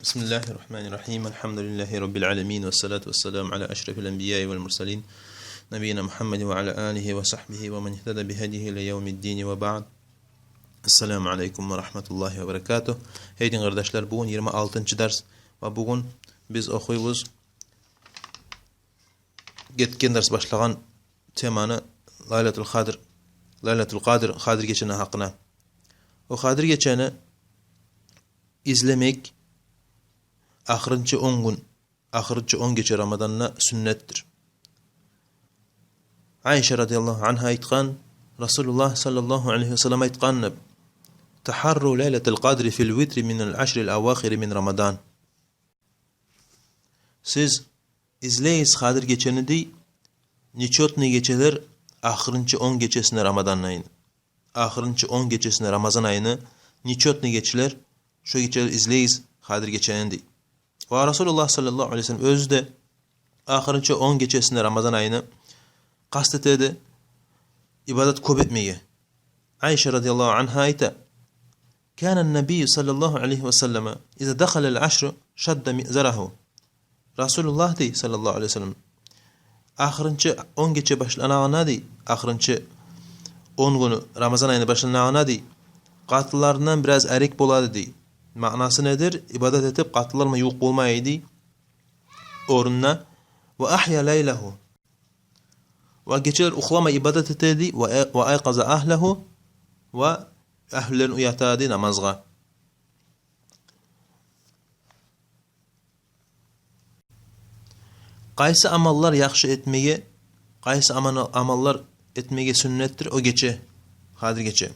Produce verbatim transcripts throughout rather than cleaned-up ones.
بسم الله الرحمن الرحيم. الحمد لله رب العالمين، والصلاة والسلام على أشرف الأنبياء والمرسلين، نبينا محمد وعلى آله وصحبه ومن اهتدى بهديه إلى يوم الدين، وبعد. السلام عليكم ورحمة الله وبركاته. Гьей дин къардашлар, бугюн йигирма алтынчы дарс ва бугюн биз охуйбуз гетген дарс башлагъан теманы, Лайлатул Къадр, Лайлатул Къадр, Къадир гечени гьакъына. О Къадир гечени излемек ахырынчы он гюн, ахырынчы он гече Рамазанда сюннетдир. Айша радияллагьу ангьа айтгъан, Расулуллагь саллаллагьу алайгьи ва саллам айтгъан деп: «تحروا ليلة القدر في الوتر من العشر الأواخر من رمضان». Сиз излейиз Къадир гечени, дей, нечётный гечелер ахырынчы он гечесине Рамазан айны. Ахырынчы он гечесине Рамазан айны нечётный гечелер, шо гечелер излейиз Къадир гечени, дей. Ва Расулуллагь саллаллагьу алайгьи ва саллам оьзю де ахырынчы он гечесине Рамазан айны къаст этеди ибадат кёп этмеге. Айша радияллагьу ангьа айта: «كان النبي صلى الله عليه وسلم إذا دخل العشر شد مئزره». Расулуллагь, дей, саллаллагьу алайгьи ва саллам, ахырынчы он гече башланагъанда, дей, ахырынчы он гюню Рамазан айны башланагъанда, дей, къатынларындан бираз арек болады, дей. Маънасы недир? Ибадат этип, къатынлар булан ювукъ болмай эди орнуна. «وأحيا ليله». Ва гечелер юхламай ибадат этеди. «وأيقظ أهله». Ва агьлюлерин уятады намазгъа. Къайсы амаллар яхшы этмеге, къайсы амал-, амаллар этмеге сюннетдир о гече, Къадир гече?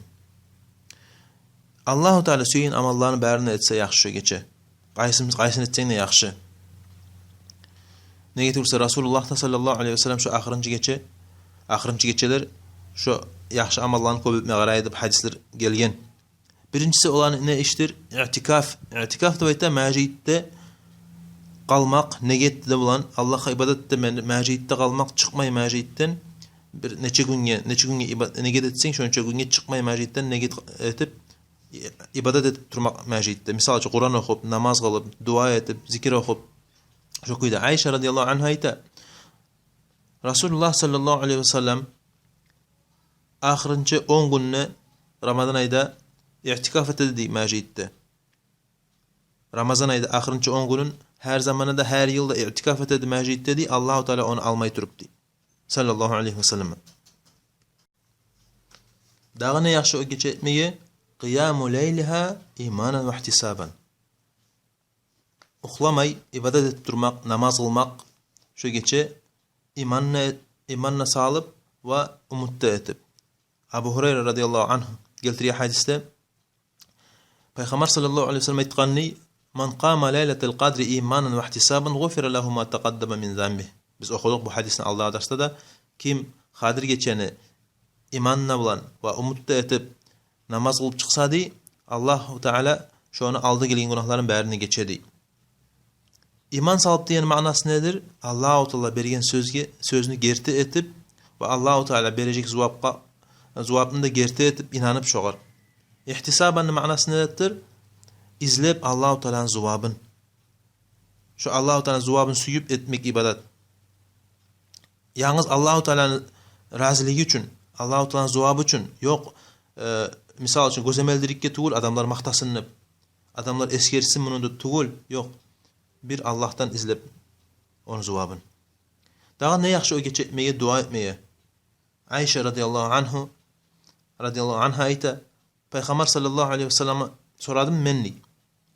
Аллагьу Таала сюеген амалланы барын да этсе яхшы шо гече. Къайсын, къайсын этсенг де яхшы. Неге тюгюл де Расулуллагь да саллаллагьу алайгьи ва саллам шо ахырынчы гече, ахырынчы гечелер шо яхшы амалланы кёп этме къарай деп гьадислер гелген. Биринчиси оланы не ишдир? Иътикаф. Иътикаф деп айта межитде къалмакъ, негет де булан, Аллагьгъа ибадат этме межитде къалмакъ, чыкъмай межитден бир нече гюнге, нече гюнге иба-, негет этсенг, шонча гюнге чыкъмай межитден негет этип, ибадат этип турмакъ межитде. Мисал учун, Къуран охуп, намаз къылып, дуа этип, зикир охуп. Шо кюйде Айша радияллагьу ангьа айта: Расулуллагь саллаллагьу алайгьи ва саллам ахырынчы он гюнде Рамазан айда иътикаф этеди, дей, межитде. Рамазан айда ахырынчы он гюнюн гьар заманда да, гьар йылда иътикаф этеди межитде, дей, Аллагьу Таала ону алмай туруп, дей, саллаллагьу алайгьи ва саллам. Дагъы не яхшы о гече этмеге? «قيام ليلها إيمانا واحتسابا». Юхламай ибадат этип турмакъ, намаз къылмакъ шо гече, иманны, иманны салып ва умут да этип. Абу Гьурайра радияллагьу ангьу гелтирген гьадисде Пайхаммар саллаллагьу алайгьи ва саллам айтгъан: «من قام ليلة القدر إيمانا واحتسابا غفر له ما تقدم من ذنبه». Биз охудукъ бу гьадисни алдагъы дарсда да. Ким Къадир гечени иманны булан ва умут да этип намаз къылып чыкъса, дей, Аллагьу Таала шону алда гелген гюнагьларын барын да гечеди. Иман салып деген маънасы недир? Аллагьу Таала берген сёзге, сёзню герти этип ва Аллагьу Таала бережек зувапгъа, зувапны да герти этип, инанып шогъар. Ихтисабанны маънасы недир? Излеп Аллагьу Тааланы зувабын. Шо Аллагьу Тааланы зувабын сююп этмек ибадат. Янгыз Аллагьу Тааланы разилиги учун, Аллагьу Тааланы зувабы учун. Ёкъ, э, мисал учун, гёземелдирикге тюгюл, адамлар макътасын деп, адамлар эсгерсин муну деп тюгюл. Ёкъ. Бир Аллагьдан излеп ону зувабын. Дагъы не яхшы о гече этмеге? Дуа этмеге. Айша радияллагьу ангьу, радияллагьу ангьа айта: Пайхаммар саллаллагьу алайгьи ва салламдан сорадым мен, дей: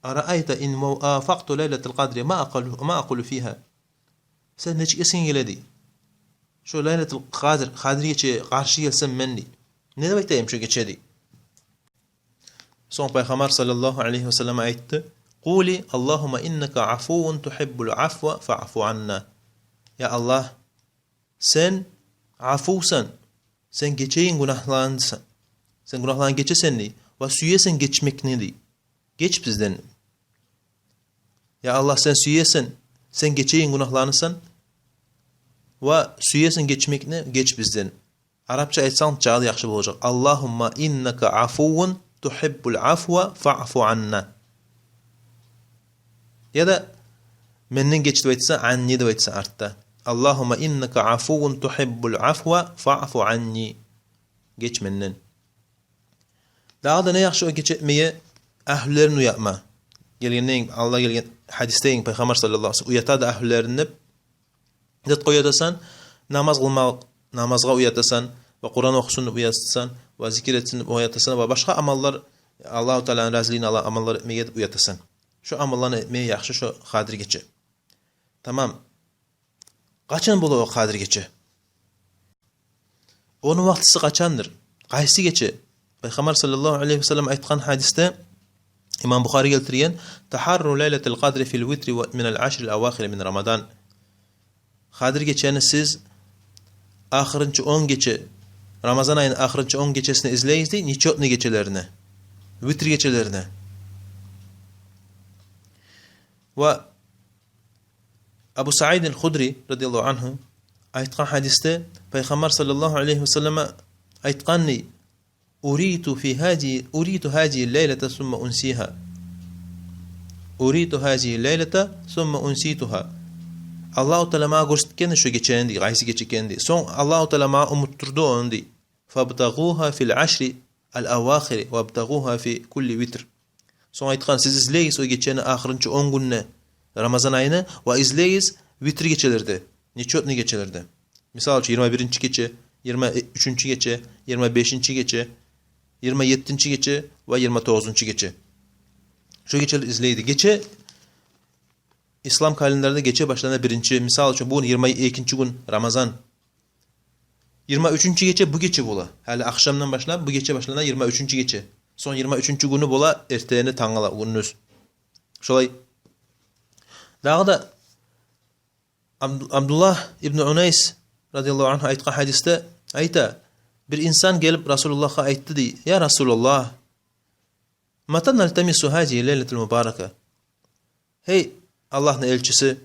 «أرأيت إن وافقت ليلة القدر ما أقول، ما أقول فيها؟» Сен нечик эсинге геледи? Шо Лайлатул Къадр, Къадир гечеге къаршы гелсем мен, дей, не деп айтайым шо гече, дей. Сонг Пайхаммар саллаллагьу алайгьи ва саллам айтды: «قولي اللهم إنك عفو تحب العفو فاعف عنا». Я Аллагь, сен афувсан, сен гечеген гюнагьларынсан. Сен гюнагьланы гечесен, дей, ва сюесен гечмекни, дей. Геч бизден. Я Аллагь, сен сюесен, сен гечеген гюнагьларынсан ва сюесен гечмекни, геч бизден. Арапча айтсанг, чагъы да яхшы болажакъ: «اللهم إنك عفو تحب العفو فاعف عنا». Яда менден геч деп айтса, анни деп айтса артда. Аллагьумма иннака афуввун тухиббул афва фаъфу анни. Геч менден. Дагъы да не яхшы о гече этмеге, агьлюлерин уятма. Гелгенден, алда гелген гьадисден, Пайхаммар саллаллагьу алайгьи ва саллам уятады агьлюлерин деп. Затгъа уятасан, намаз къылмакъ, намазгъа уятасан, ва Къуран охусун деп уятасан, ва зикир этсин деп уятасан, ва башгъа амаллар, Аллагьу Тааланы разилигин алгъан амаллар этмеге деп уятасан. Шо амалланы этмеге яхшы шо Къадир гече. Тамам. Къачан бола о Къадир гече? Ону вакътиси къачандыр? Къайсы гече? Пайхаммар саллаллагьу алайгьи ва саллам айтгъан гьадисде, имам Бухари гелтирген: «Тахарру лайлатал къадри фил витри ва минал ашрил авахири мин Рамадан». Къадир гечени сиз ахырынчы он гече, Рамазан айны ахырынчы он гечесине излегиз дей, нечётный гечелерине, витр гечелерине. Ва Абу Саид аль-Худри, радияллагьу аньгьу, айтгъан гьадисде Пайхаммар саллаллагьу алайгьи ва саллама айтгъан дей: «Уриту фи гьази, уриту гьази лайлата сумма унсиха. Уриту гьази лайлата сумма унситуха». Аллагьу Таала магъа гёрсетген шо гечени дей, къайсы гече экенни дей. Сонг Аллагьу Таала магъа унутдурду ону дей. «Фабтагъуха фил ашри ал-авахири вабтагъуха фи кулли витр». Сонг айтгъан: «Сиз излегиз о гечени ахырынчы он гюнюне Рамазан айны, ва излегиз витр гечелерде, нечётный гечелерде». Мисал учун, йигирма биринчи гече, йигирма уьчюнчю гече, йигирма бешинчи гече, йигирма еттинчи гече ва йигирма тогъузунчу гече. Шо гечелер излейди. Гече, ислам календарда гече башлана биринчи. Мисал учун, бугюн йигирма экинчи гюн Рамазан. Йигирма уьчюнчю гече бу гече бола. Гьали ахшамдан башлап, бу гече башлана, йигирма уьчюнчю гече. Сонг йигирма уьчюнчю гюню бола эртени, тангала, гюндюз. Шолай. Дагъы да Абду-, Абдуллагь ибну Унайс, радияллагьу аньгьу, айтгъан гьадисде айта: бир инсан гелип Расулуллагьгъа айтды дей: «Я Расулаллагь, мата нальтамису гьази лайлатал мубарака?» «Гьей Аллагьны элчиси,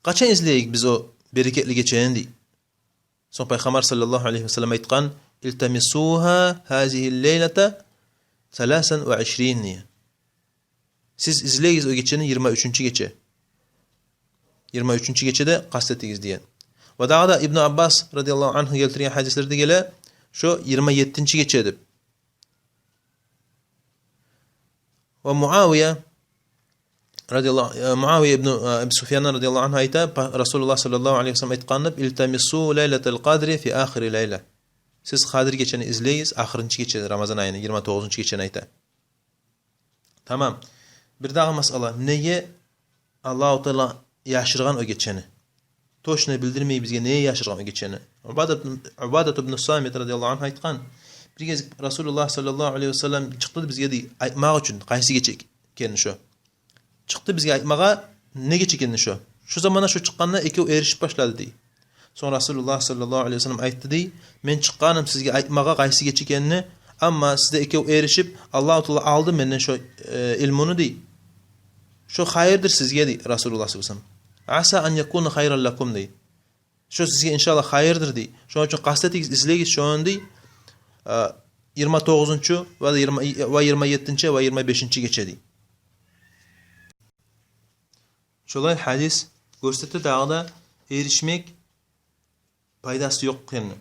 къачан излейик биз о берекетли гечени?» — дей. Сонг Пайхаммар саллаллагьу алайгьи ва саллам айтгъан: «Ильтамисуха гьазигьи ллайлата саласан ва ишрин», — дей. «Сиз излегиз о гечени йигирма уьчюнчю гече. Йигирма уьчюнчю гечеде къаст этигиз», — деген. Ва дагъы да Ибну Аббас, радияллагьу аньгьу, гелтирген гьадислерде геле шо йигирма еттинчи гече деп. Ва Муавия, радияллагьу, э, Муавия ибну, э, Аби Суфьяндан, радияллагьу аньгьу, айта, па-, Расулуллагь саллаллагьу алайгьи ва саллам айтгъан деп: «Ильтамису лайлатал къадри фи ахири лайла». «Сиз Къадир гечени излегиз ахырынчы гече, Рамазан айны йигирма тогъузунчу гечени», — айта. Тамам. Бир дагъы масъала. Неге Аллагьу Таала яшыргъан о гечени? Точно билдирмей бизге, неге яшыргъан о гечени. Убадат, Убадат ибну Самит, радияллагьу аньгьу, айтгъан: бир гезик Расулуллагь саллаллагьу алайгьи ва саллам чыкъды бизге дей, айтмакъ учун, къайсы гече экени шо. Чыкъды бизге айтмагъа, не гече экени шо. Шо заманда, шо чыкъгъанда, экев эришип башлады дей. Сонг Расулуллагь саллаллагьу алайгьи ва саллам айтды дей: «Мен чыкъгъаным сизге айтмагъа къайсы гече экенни, амма сиз де экев эришип, Аллагьу Таала алды менден шо, э, илмуну», — дей. «Шо хайырдыр сизге», — дей Расулуллагь саллаллагьу алайгьи ва саллам. «Аса ан якуна хайран лакум», — дей. «Шо сизге, иншаллагь, хайырдыр», — дей. «Шону учун къаст этигиз, излегиз шону», — дей. Э, йигирма тогъузунчу ва да йигирма, ва йигирма еттинчи ва йигирма бешинчи гече дей. Шолай гьадис гёрсете дагъы да эришмек пайдасы ёкъ экенни.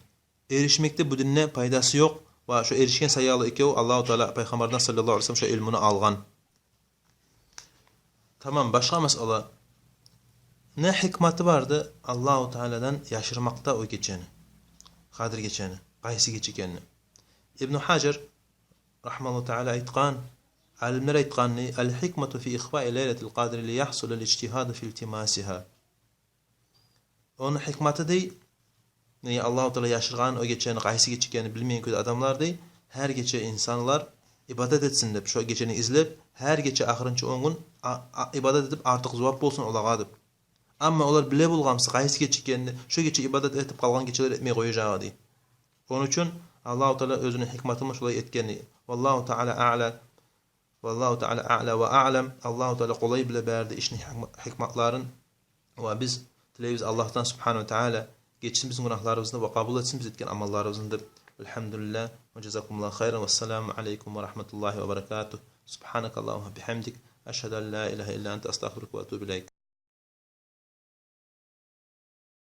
Эришмекде бу динде пайдасы ёкъ, ва шо эришген саялы экев Аллагьу Таала Пайхаммардан саллаллагьу алайгьи ва саллам шо илмуну алгъан. Тамам, башгъа масъала. Не гьикматы барды Аллагьу Тааладан яшырмакъда о гечени, Къадир гечени, къайсы гече экенни? Ибну Гьажар, рагьимагьуллагьу таала, айтгъан, алимлер айтгъан: «Ал-гьикмату фи ихфаи лайлатил къадри ли ягьсула ал-ижтигьаду фи илтимасигьа». Ону гьикматы дей, неге Аллагьу Таала яшыргъан о гечени, къайсы гече экенни билмейген кюйде адамлар дей, гьар гече инсанлар ибадат этсин деп, шо гечени излеп, гьар гече ахырынчы он гюн а-, а-, ибадат этип, артыкъ зувап болсун олагъа деп. Амма олар биле болгъан буса къайсы гече экенни, шо гече ибадат этип, къалгъан гечелер этмей къояжагъы дей. Ону учун Аллагьу Таала оьзюню гьикматы булан шолай этген дей. Валлагьу таала аъла. Валлагьу таала аъла ва аълам. Аллагьу Таала къолай биле бары да ишни гьикма-, гьикматларын. Ва биз тилейбиз Аллагьдан субгьанагьу ва таала гечсин бизин гюнагьларыбызны ва къабул этсин биз этген амалларыбызны деп. Альгьамдулиллагь. Ва жазакумуллагьу хайран. Вассаламу алайкум ва рагьматуллагьи ва баракатугь. Субгьанакаллагьумма ва бигьамдик. أشهد أن لا إله إلا أنت، أستغفرك وأتوب إليك.